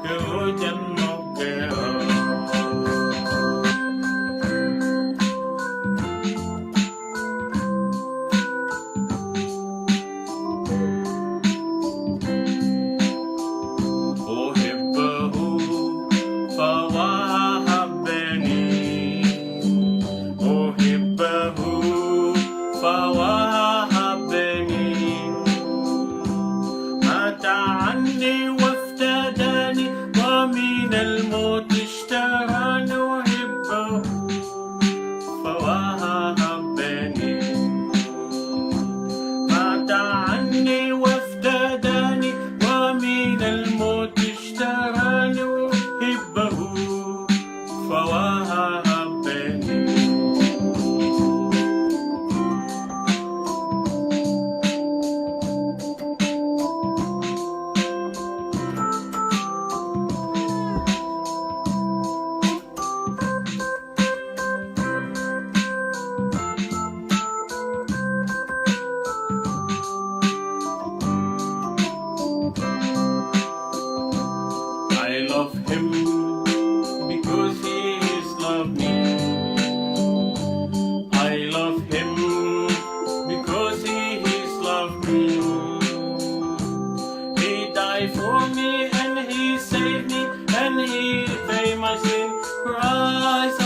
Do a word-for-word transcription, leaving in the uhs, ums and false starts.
Kɛ ɣöö jɛn mɔ kɛ ɣöö أحبه فهو أحبني. أحبه فهو أحبني. مات عني وافتداني ومن الموت اشتراني. أحبه فهو أحبني. مات عني وافتداني ومن الموت اشتراني. أحبه فهو أحبني. I love him because he has loved me. I love him because he has loved me. He died for me and he saved me and he paid my sin. Christ